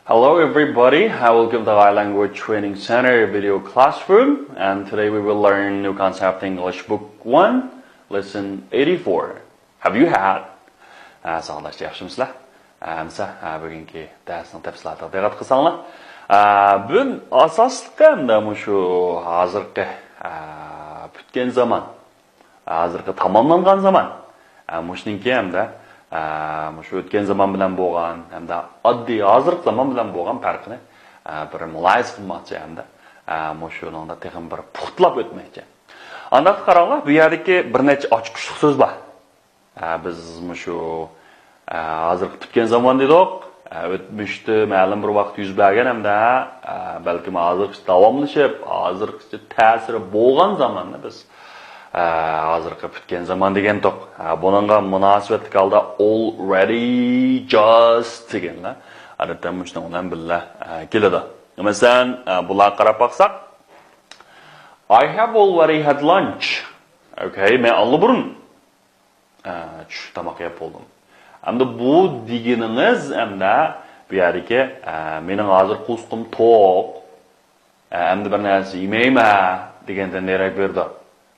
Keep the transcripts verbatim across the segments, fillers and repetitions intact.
Hello everybody, uh, welcome to Thai Language Training Center video classroom, and today we will learn New Concept English Book one, Lesson eighty-four. Have you had? ئە، ساۋاقداشلار، ياخشىمۇسىلەر؟ ئە، ئەمىسە، ئە، بۈگۈنكى دەرسنىڭ تەپسىلاتىغا دىققەت قىلساڭلار. ئە، بۈگۈن ئاساسلىقى ئەمدى مۇشۇ ھازىرقى، ئە، پۈتكەن زامان، ھازىرقى تاماملانغان زامان. ئە، مۇشۇنىڭكى ھەمدە، ئە، مۇشۇ ئۆتكەن زامان بىلەن بولغان، ھەمدە ئاددىي ھازىرقى زامان بىلەن بولغان پەرقىنى، ئە، بىر مۇلاھىزە قىلماقچى ھەمدە، ئە، مۇشۇنىڭدا تېخىمۇ بىر پۇختىلاپ ئۆتمەكچى. ئانداقتا قاراڭلار، بۇ يەردىكى بىر نەچچە ئاچقۇچلۇق سۆز بار. ئە، بىز مۇشۇ، ئە، ھازىرقى پۈتكەن زامان دېدۇق. ئە، ئۆتمۈشتە مەلۇم بىر ۋاقىت يۈز بەرگەن ھەمدە، ئە، بەلكىم ھازىرغىچە داۋاملىشىپ، ھازىرغىچە تەسىرى بولغان زاماننى بىز، ئە، ھازىرقى پۈتكەن زامان دېگەنتۇق. ئە، بۇنىڭغا مۇناسىۋەتلىك ھالدا already، just دېگەنلەر ئادەتتە مۇشۇنىڭ بىلەن بىللە، ئە، كېلىدۇ. مەسىلەن، ئە، بۇلارغا قاراپ باقساق، I have already had lunch. ئوكەي، مەن ئاللىبۇرۇن، ئە، چۈش تاماق يەپ بولدۇم. ئەمدى بۇ دېگىنىڭىز ئەمدى بۇ يەردىكى، ئە، مېنىڭ ھازىر قورسىقىم توق. ئە، ئەمدى بىر نەرسە يېمەيمەن دېگەندىن دېرەك بېرىدۇ.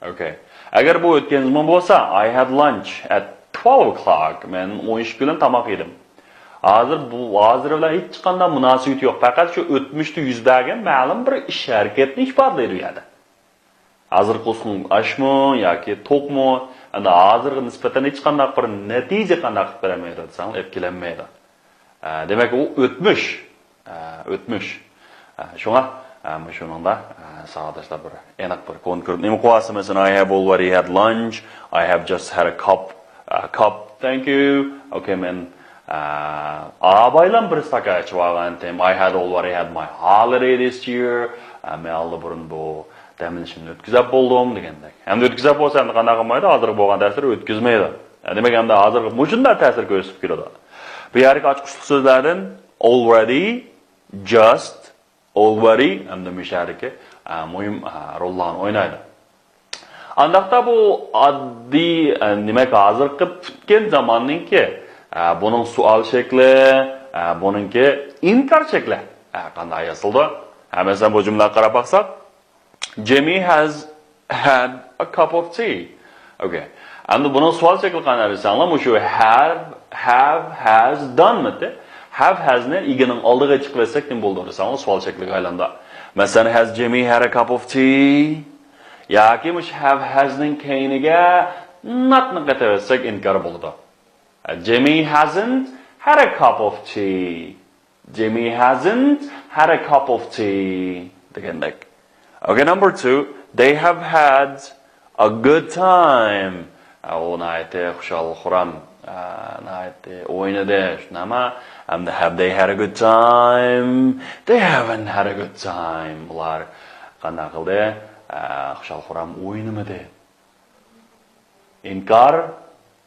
ئوكەي. ئەگەر بۇ ئۆتكەن زامان بولسا، I had lunch at twelve o'clock. مەن ئون ئىككى بىلەن تاماق يېدىم. ھازىر بۇ، ھازىر بىلەن ھېچقانداق مۇناسىۋىتى يوق. پەقەت شۇ ئۆتمۈشتە يۈز بەرگەن مەلۇم بىر ئىش ھەرىكەتنى ئىپادىلەيدۇ بۇ يەردە. ھازىر قورسىقىڭ ئاچمۇ ياكى توقمۇ؟ ئەمدى ھازىرغا نىسبەتەن ھېچقانداق بىر نەتىجە قانداق قىلىپ بېرەلمەيدۇ دېسەڭ، ئېلىپ كېلەلمەيدۇ. ئە، دېمەك، ئۇ ئۆتمۈش. ئە، ئۆتمۈش. ئە، شۇڭا، ئە، مۇشۇنىڭدا، ئە، ساۋاقداشلار بىر ئېنىق بىر كونكرېت نېمە قىلىۋالسا، مەسىلەن، I have already had lunch, I have just had a cup, a cup, thank you. ئوكەي، مەن، ئە، ئابايلام بىر ستاكان ئىچىۋالغانتىم. I had already had my holiday this year. ئە، مەن ئاللىبۇرۇن بۇ دەم ئېلىشىمنى ئۆتكۈزۈپ بولدۇم دېگەندەك. ئەمدى ئۆتكۈزۈپ بولسا ئەمدى قانداق قىلمايدۇ؟ ھازىرقى بولغان دەرسلەر ئۆتكۈزمەيدۇ. ئە، دېمەك، ئەمدى ھازىرقى مۇشۇنداق تەسىر كۆرسىتىپ كېلىدۇ. بۇ يەردىكى ئاچقۇچلۇق سۆزلەردىن already، just، already ئەمدى مۇشۇ يەردىكى، ئە، مۇھىم، ئە، روللارنى ئوينايدۇ. ئانداقتا بۇ ئاددىي، ئە، دېمەك، ھازىرقى پۈتكەن زاماننىڭكى، ئە، بۇنىڭ سوئال شەكلى، ئە، بۇنىڭكى ئىنكار شەكلى. ئە، قانداق ياسىلىدۇ؟ ئە، مەسىلەن، بۇ جۈملىگە قاراپ باقساق، Jimmy has had a cup of tea. ئوكەي. ئەمدى بۇنىڭ سوئال شەكلى قانداق دېسەڭلار، مۇشۇ have، have، has، done مىتى؟ Have، has نى ئىگىنىڭ ئالدىغا چىقىۋەتسەك نېمە بولىدۇ دېسەڭلار، سوئال شەكلىگە ئايلىنىدۇ. مەسىلەن، has Jimmy had a cup of tea؟ ياكى مۇشۇ have، has نىڭ كەينىگە not نى قېتىۋەتسەك ئىنكار بولىدۇ. Jimmy hasn't had a cup of tea. Jimmy hasn't had a cup of tea دېگەندەك. Okay, number two, they have had a good time. ئە، ئۇ ناھايىتى خۇشال-خۇرام، ئە، ناھايىتى ئوينىدى، شۇنداقمۇ؟ ئەمدى have they had a good time? They haven't had a good time. ئۇلار قانداق قىلدى؟ ئە، خۇشال-خۇرام ئوينىمىدى. ئىنكار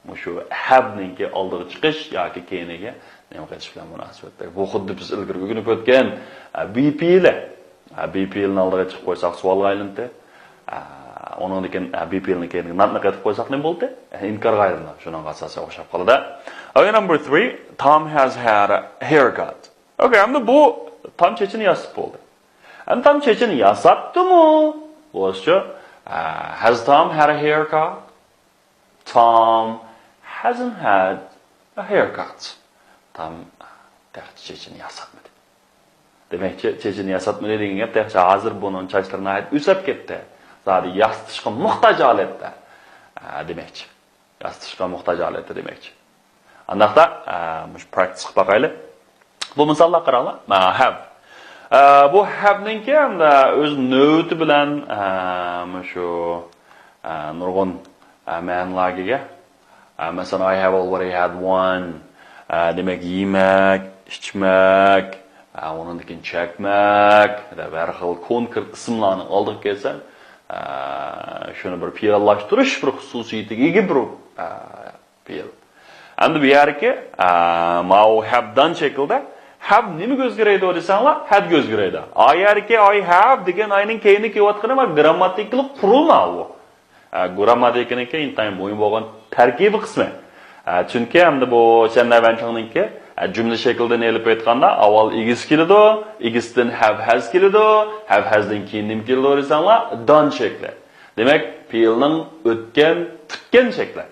مۇشۇ have نىڭكى ئالدىغا چىقىش ياكى كەينىگە نېمە قېتىش بىلەن مۇناسىۋەتلىك. بۇ خۇددى بىز ئىلگىرى ئۆگىنىپ ئۆتكەن، ئە، be پېئىلى. ئە، be پېئىلىنى ئالدىغا چىقىپ قويساق سوئالغا ئايلىنىدۇ. ئە، ئۇنىڭدىن كېيىن، ئە، be پېئىلىنىڭ كەينىگە not نى قېتىپ قويساق نېمە بولدى؟ ئە، ئىنكارغا ئايلىنىدۇ. شۇنىڭغا ئاساسەن ئوخشاپ قالىدۇ. Okay, number three, Tom has had a haircut. Okay, ئەمدى بۇ تام چېچىنى ياساپ بولدى. ئەمدى تام چېچىنى ياساپتىمۇ؟ بولسىچۇ، ئە، has Tom had a haircut? Tom hasn't had a haircut. تام تېخىچە چېچىنى ياساتمىدى. دېمەكچى، چېچىنى ياساتمىدى دېگەن گەپ تېخىچە ھازىر بۇنىڭ چاچلىرى ناھايىتى ئۆسۈپ كەتتى. زادى ياسىتىشقا موھتاج ھالەتتە. ئە، دېمەكچى. ياسىتىشقا موھتاج ھالەتتە دېمەكچى. ئانداقتا، ئە، مۇشۇ practice قىلىپ باقايلى. بۇ مىساللارغا قاراڭلار. ئە، have. ئە، بۇ have نىڭكى ھەمدە ئۆز نۆۋىتى بىلەن، ئە، مۇشۇ، ئە، نۇرغۇن، ئە، مەنىلەرگە ئىگە. ئە، مەسىلەن، I have already had one. ئە، دېمەك، يېمەك، ئىچمەك، ئە، ئۇنىڭدىن كېيىن چەكمەك دەپ ھەر خىل كونكرېت ئىسىملارنىڭ ئالدىغا كەلسە، ئە، شۇنى بىر پېئىللاشتۇرۇش بىر خۇسۇسىيىتىگە ئىگە بىر، ئە، پېئىل. ئەمدى بۇ يەردىكى، ئە، ماۋۇ have done شەكلىدە have نېمىگە ئۆزگىرەيدۇ دېسەڭلار، had گە ئۆزگىرەيدۇ. ئا يەردىكى I have دېگەن I نىڭ كەينىدە كېلىۋاتقىنى مانا گرامماتىكىلىق قۇرۇلما ئۇ. ئە، گرامماتىكىنىڭكى ئىنتايىن مۇھىم بولغان تەركىبىي قىسمى. ئە، چۈنكى ئەمدى بۇ چەنلەۋەنچىڭنىڭكى، جۈملە شەكلىدىن ئېلىپ ئېيتقاندا، ئاۋۋال ئىگىسى كېلىدۇ، ئىگىسىدىن ھەۋ ھەز كېلىدۇ، ھەۋ ھەزدىن كېيىن نېمە كېلىدۇ دېسەڭلار، دان شەكلى. دېمەك، پېئىلنىڭ ئۆتكەن، پۈتكەن شەكلى.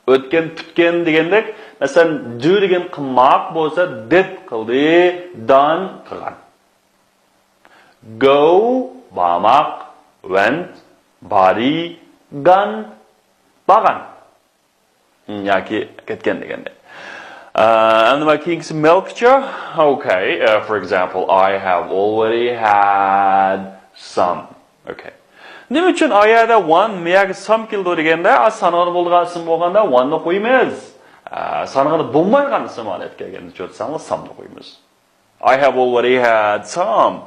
ئۆتكەن، پۈتكەن دېگەندەك، مەسىلەن، do دېگەن قىلماق بولسا، did قىلدى، done قىلغان. Go، بارماق، went، بارى، gone، بارغان. ياكى كەتكەن دېگەندەك. ئەمدى مانا كېيىنكىسى مەلكچە. Okay, uh, for example, I have already had some. Okay. نېمە ئۈچۈن I had a one، مېيەگە some كېلىدۇ دېگەندە، ئا، سانىغىلى بولىدىغان ئىسىم بولغاندا one نى قويىمىز. ئا، سانىغىلى بولمايدىغان ئىسىم ھالەتكە كەلگەندە چۆتسەڭلار some نى قويىمىز. I have already had some.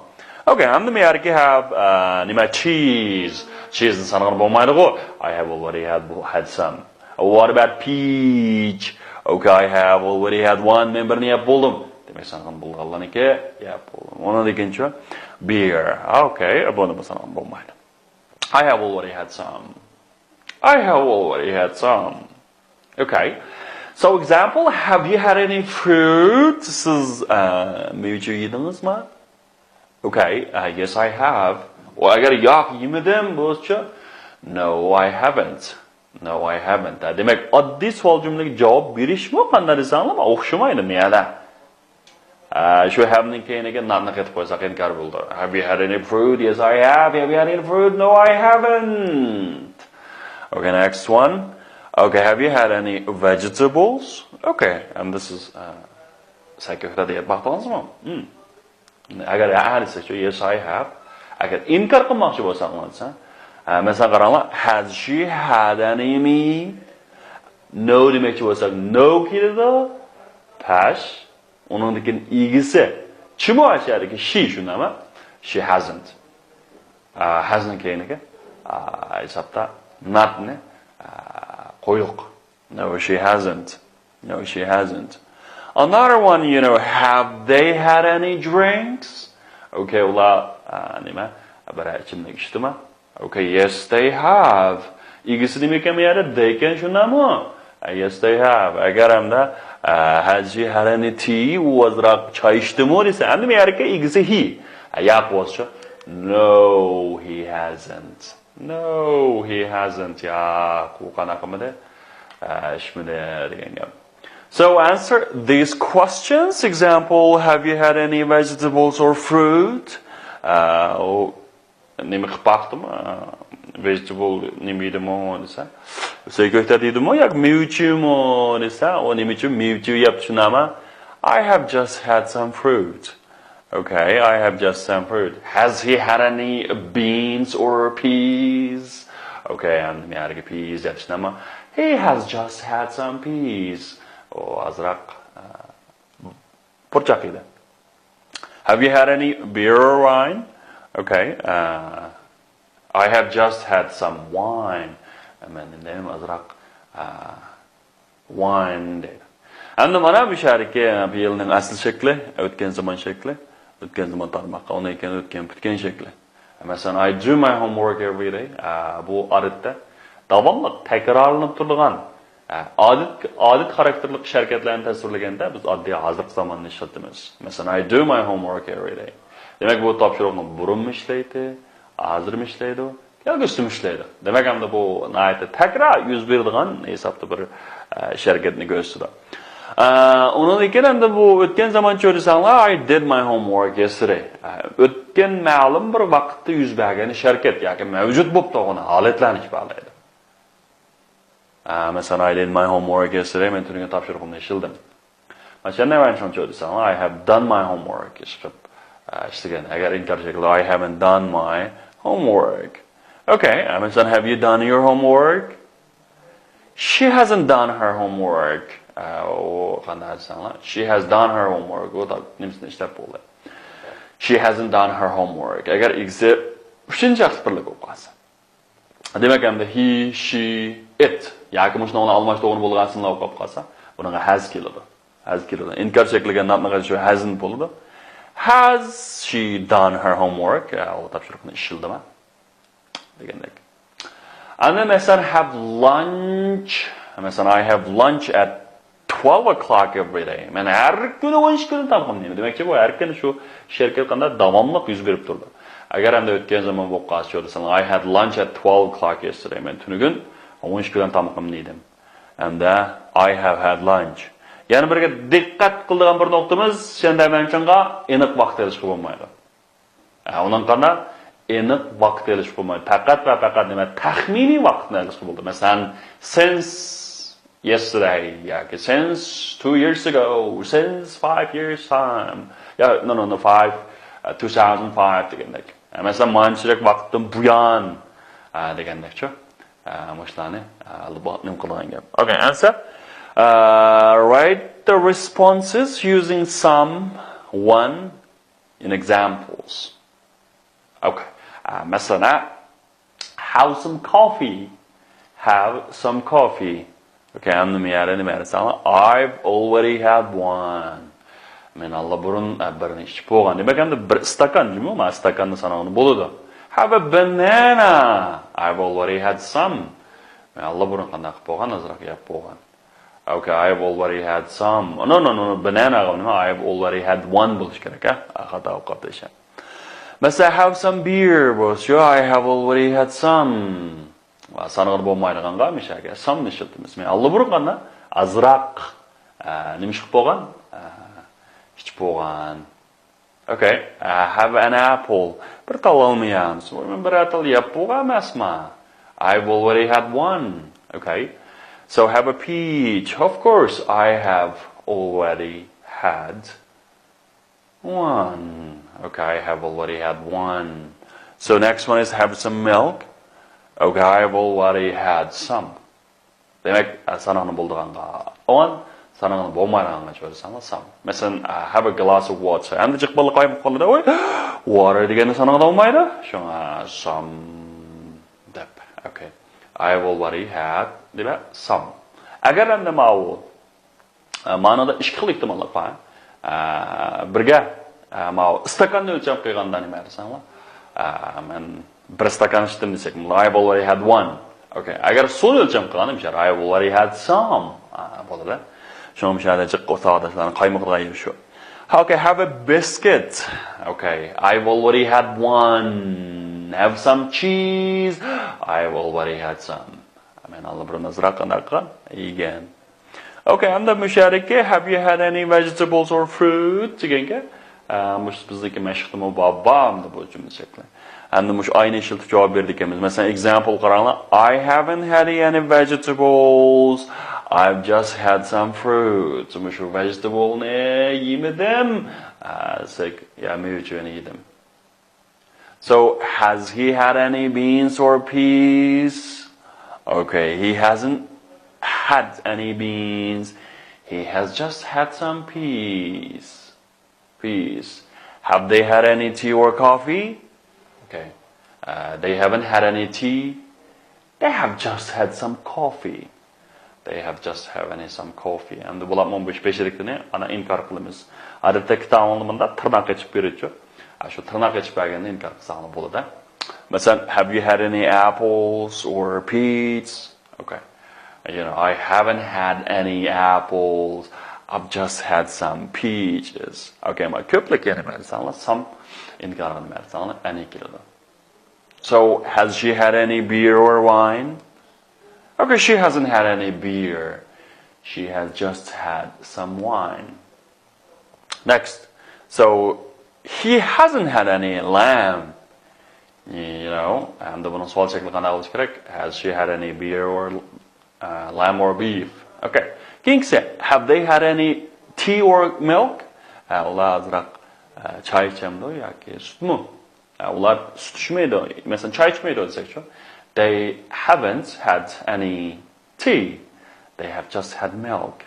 Okay, ئەمدى مېيەگە have، ئا، نېمە، cheese. Cheese نى سانىغىلى بولمايدىغۇ. I have already had, had some. What about peach? Okay, I have already had one. مەن بىرنى يەپ بولدۇم. دېمەك، سانىغىلى بولىدىغانلارنىڭكى يەپ بولدۇم. ئۇنىڭدىن كېيىنچۇ beer. Okay، بۇنى سانىغىلى بولمايدۇ. I have already had some. I have already had some. Okay. So example, have you had any fruit? سىز، ئە، مېۋە يېدىڭىزمۇ؟ Okay, uh, yes, I have. ئۇ ئەگەر ياق، يېمىدىم بولسىچۇ؟ No, I haven't. No, I haven't. دېمەك، ئاددىي سوئال جۈملىگە جاۋاب بېرىشمۇ قانداق دېسەڭلار ئوخشىمايدۇ مۇ يەردە. ئە، شۇ have نىڭ كەينىگە not نى قېتىپ قويساق ئىنكار بولىدۇ. Have you had any fruit? Yes, I have. Have you had any fruit? No, I haven't. Okay, next one. Okay, have you had any vegetables? Okay, and this is, uh, سەي كۆكتات يەپ باقتىڭىزمۇ؟ Hmm. ئەگەر ھە دېسەكچۇ، yes, I have. ئەگەر ئىنكار قىلماقچى بولساڭلار دېسە، ئە، مەسىلەن، قاراڭلار، has she had any meat? No دېمەكچى بولساق، no كېلىدۇ. پەش. ئۇنىڭدىن كېيىن ئىگىسى. چىمۇ ئاشۇ يەردىكى she شۇنداقمۇ؟ She hasn't. ئا، has نىڭ كەينىگە، ئا، ھېسابتا not نى، ئا، قويۇق. No, she hasn't. No, she hasn't. Another one, you know, have they had any drinks? Okay, ئۇلار، ئا، نېمە، بىرەر ئىچىملىك ئىچتىمۇ؟ Okay, yes, they have. ئىگىسى نېمە ئىكەن بۇ يەردە؟ They ئىكەن، شۇنداقمۇ؟ Uh, yes, they have. ئەگەر ھەمدە، uh, has she had any tea؟ ئۇ ئازراق چاي ئىچتىمۇ دېسە، ئەمدى بۇ يەردىكى ئىگىسى he. Uh, ياق بولسىچۇ؟ No, he hasn't. No, he hasn't. ياق، ئۇ قانداق قىلمىدى؟ Uh, ئىچمىدى دېگەن گەپ. So answer these questions. Example, have you had any vegetables or fruit? Uh, نېمە قىلىپ باقتىمۇ؟ Vegetable نېمە يېدىمۇ دېسە، سەي كۆكتات يېدىمۇ ياكى مېۋىچىمۇ دېسە، ئۇ نېمە ئۈچۈن مېۋىچى يەپ چۈشىنەما؟ I have just had some fruit. Okay, I have just some fruit. Has he had any beans or peas? Okay, ئەمدى مەيەرگە peas دەپ چۈشىنەما؟ He has just had some peas. ئۇ ئازراق، ئە، پۇرچاق يېدى. Have you had any beer or wine? Okay, uh, I have just had some wine. مەن ئەمدى ئازراق، uh, wine دەيدۇ. ئەمدى مانا بۇ شەھەردىكى پېئىلنىڭ ئەسلى شەكلى، ئۆتكەن زامان شەكلى، ئۆتكەن زامان تارماققا، ئۇنىڭ كېيىن ئۆتكەن پۈتكەن شەكلى. مەسىلەن، I do my homework every day. ئە، بۇ ئادەتتە داۋاملىق تەكرارلىنىپ تۇرىدىغان، ئە، ئادەت، ئادەت خاراكتېرلىك ئىش ھەرىكەتلەرنى تەسۋىرلىگەندە بىز ئاددىي ھازىرقى زاماننى ئىشلىتىمىز. مەسىلەن، I do my homework every day. دېمەك، بۇ تاپشۇرۇقنى بۇرۇنمۇ ئىشلەيتتى، ھازىرمۇ ئىشلەيدۇ، كەلگۈسىدىمۇ ئىشلەيدۇ. دېمەك، ئەمدى بۇ ناھايىتى تەكرار يۈز بېرىدىغان ھېسابتا بىر، ئە، ئىش ھەرىكەتنى كۆرسىتىدۇ. ئە، ئۇنىڭدىن كېيىن ئەمدى بۇ ئۆتكەن زامانچە دېسەڭلار، I did my homework yesterday. ئە، ئۆتكەن مەلۇم بىر ۋاقىتتا يۈز بەرگەن ئىش ھەرىكەت ياكى مەۋجۇت بولۇپ تۇرغان ھالەتلەرنى ئىپادىلەيدۇ. ئە، مەسىلەن، I did my homework yesterday، مەن تۈنۈگۈن تاپشۇرۇقۇمنى ئىشلىدىم. مەسىلەن، نەۋەنچۇڭچۇ دېسەڭلار، I have done my homework، ئىشقىپ، ئە، ئىشلىگەن. ئەگەر ئىنكار شەكلىدە، I haven't done my homework. Okay, ئە، مەسىلەن، have you done your homework? She hasn't done her homework. ئە، ئۇ قانداق دېسەڭلار، she has done her homework. ئۇ تا-، نېمىسىنى ئىشلەپ بولدى. She hasn't done her homework. ئەگەر ئىگىسى ئۈچىنچى شەخس بىرلىك بولۇپ قالسا. دېمەك، ئەمدى he، she، it ياكى مۇشۇنىڭ بىلەن ئالماشتۇرغىلى بولىدىغان ئىسىملار بولۇپ قالسا، بۇنىڭغا has كېلىدۇ. Has كېلىدۇ. ئىنكار شەكلىگە ناتنىڭ شۇ hasn't بولىدۇ. Has she done her homework? ئە، ئۇ تاپشۇرۇقنى ئىشلىدىمۇ؟ دېگەندەك. ئەنە مەسىلەن، have lunch. مەسىلەن، I have lunch at twelve o'clock every day. مەن ھەر كۈنى ئون ئىككىدىن تامىقىمنى يەيمەن. دېمەكچى، بۇ ھەر كۈنى شۇ شېرىكەت قانداق داۋاملىق يۈز بېرىپ تۇرىدۇ. ئەگەر ئەمدى ئۆتكەن زامان بولۇپ قالسا، دېسەڭ، I had lunch at twelve o'clock yesterday. مەن تۈنۈگۈن ئون ئىككىدىن تامىقىمنى يېدىم. ئەمدى I have had lunch. يەنە بىرگە دىققەت قىلىدىغان بىر نۇقتىمىز، شەندە مەنچىڭغا ئېنىق ۋاقىت ئېلىشقا بولمايدۇ. ئە، ئۇنىڭ قانداق ئېنىق ۋاقىت ئېلىشقا بولمايدۇ. پەقەت ۋە پەقەت نېمە؟ تەخمىنىي ۋاقىتنى ئېلىشقا بولىدۇ. مەسىلەن، since yesterday ياكى since two years ago، since five years time. يا، no, no, no, five، ئە، two thousand five دېگەندەك. ئە، مەسىلەن، مانچىلىك ۋاقىتتىن بۇيان، ئە، دېگەندەكچۇ. ئە، مۇشۇلارنى، ئە، نېمە قىلىدىغان گەپ. Okay, answer. Uh, write the responses using some, one, in examples. Okay. ئە، مەسىلەن، have some coffee. Have some coffee. Okay, ئەمدى نېمە يەردە، نېمە يەردە ساڭا؟ I've already had one. مەن ئاللىبۇرۇن، ئە، بىرنى ئىچىپ بولغان. دېمەك، ئەمدى بىر ئىستاكان جۇمۇ، مانا ئىستاكاننى سانىغىلى بولىدۇ. Have a banana. I've already had some. مەن ئاللىبۇرۇن قانداق قىلىپ بولغان، ئازراق يەپ بولغان. Okay, I've already had some. No, no, no, no, banana نېمە؟ I've already had one بولۇشى كېرەك، ھە؟ خاتا ئوقۇپ دېيىشەن. مەسىلەن، have some beer بولسا، I have already had some. ۋە سانىغىلى بولمايدىغانغا مىشەگە some نى ئىشلىتىمىز. مەن ئاللىبۇرۇن قانداق ئازراق، ئە، نېمە ئىش قىلىپ بولغان؟ ئە، ئىچىپ بولغان. Okay, ئە، have an apple. بىر تال ئالما يەمسىز. مەن بىرەر تال يەپ بولغان ئەمەسما. I've already had one. Okay. So have a peach. Of course, I have already had one. Okay, I have already had one. So next one is have some milk. Okay, I've already had some. دېمەك، سانىغىلى بولىدىغانغا ئون، سانىغىلى بولمايدىغانغا چۆرىسەڭلار some. مەسىلەن، have a glass of water. ئەمدى جىق بالا قايمۇق قالىدۇ. ۋوي، water دېگەننى سانىغىلى بولمايدۇ. شۇڭا some دەپ. Okay. I've already had دېمە some. ئەگەر ئەمدى ماۋۇ ئە، مانىدا ئىككى خىل ئېھتىماللىق بار. ئە، بىرگە، ئە، ماۋۇ ئىستاكاننى ئۆلچەم قىلغاندا نېمە دېسەڭلار؟ ئە، مەن بىر ئىستاكان ئىچتىم دېسەك، I've already had one. Okay. ئەگەر سۇنى ئۆلچەم قىلغاندا، I've already had some. ئە، بولىدۇ. شۇڭا مۇشۇ يەردە جىق ساۋاقداشلارنى قايمۇقىدىغان يېرى شۇ. Okay, have a biscuit. Okay, I've already had one. Have some cheese. I've already had some. مەن ئاللىبۇرۇن ئازراق قانداق قىلغان؟ يېگەن. Okay, ئەمدى مۇشۇ يەردىكى have you had any vegetables or fruit دېگەنگە، ئە، مۇشۇ بىزنىڭكى مەشىقتىمۇ بار، بار ئەمدى بۇ جۈملە شەكلى. ئەمدى مۇشۇ ئاينى ئىشلىتىپ جاۋاب بېرىدىكەنمىز. مەسىلەن، example قاراڭلار. I haven't had any vegetables. I've just had some fruit. مۇشۇ vegetable نى يېمىدىم. ئە، سەك-، يا مېۋە چۆنى يېدىم. So, has he had any beans or peas? Okay, he hasn't had any beans. He has just had some peas. Peas. Have they had any tea or coffee? Okay. Uh, they haven't had any tea. They have just had some coffee. They have just having some coffee. ئەمدى بۇلارمۇ بۇ بەشىرىكنى ئانا ئىنكار قىلىمىز. ئادەتتە كىتابىڭلار مۇنداق تىرناق ئېچىپ بېرىدۇ. ئاشۇ تىرناق ئېچىپ بەرگەننى ئىنكار قىلساڭلار بولىدۇ. مەسىلەن، have you had any apples or peach? Okay. You know, I haven't had any apples. I've just had some peaches. Okay, ما كۆپلۈك يەنى مەن ساڭلار some ئىنكار قىلمايساڭلار any كېلىدۇ. So, has she had any beer or wine? Okay, she hasn't had any beer. She has just had some wine. Next. So, he hasn't had any lamb. You know, and the one سوال شەكلى قانداق بولۇشى كېرەك? Has she had any beer or uh, lamb or beef? Okay. كېيىنكىسى, have they had any tea or milk? ئە, ئۇلار ئازراق, ئە, چاي ئىچەمدۇ ياكى سۈتمۇ؟ ئە, ئۇلار سۈت ئىچمەيدۇ. مەسىلەن, چاي ئىچمەيدۇ دېسەكچۇ. They haven't had any tea. They have just had milk.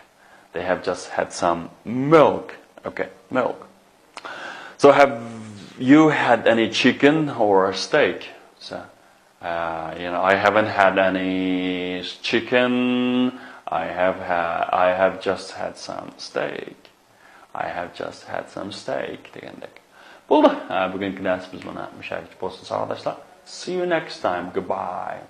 They have just had some milk. Okay, milk. So have you had any chicken or steak? So, uh, you know, I haven't had any chicken. I have ha- I have just had some steak. I have just had some steak. دېگەندەك. بولدى. ھە، بۈگۈنكى دەرسىمىز مانا مۇشۇ يەرگىچە بولسۇن، ساۋاقداشلار. See you next time. Goodbye.